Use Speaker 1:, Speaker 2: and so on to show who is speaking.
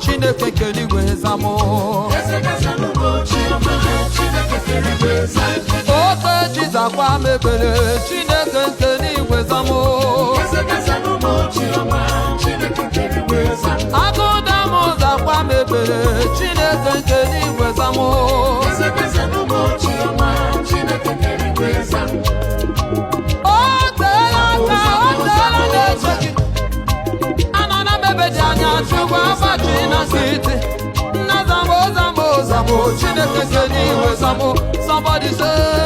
Speaker 1: Chineke nke eluigwe zamụ.
Speaker 2: Chineke kere igwe za.
Speaker 1: Oke jizakwa m ekpere, Chineke nke eluigwe zamụ.
Speaker 2: Chineke kere igwe za.
Speaker 1: Agụda m zakwa m ekpere, Chineke nke eluigwe zamụ.
Speaker 2: Chineke kere igwe za.
Speaker 1: O teela aka, o teela na-eche gị. Anọ na m ebe dị anya, Chukwu agbachi na nkịtị. Nna, zambo, zambo, zambo, Chineke nke eluigwe zambo. Somebody say.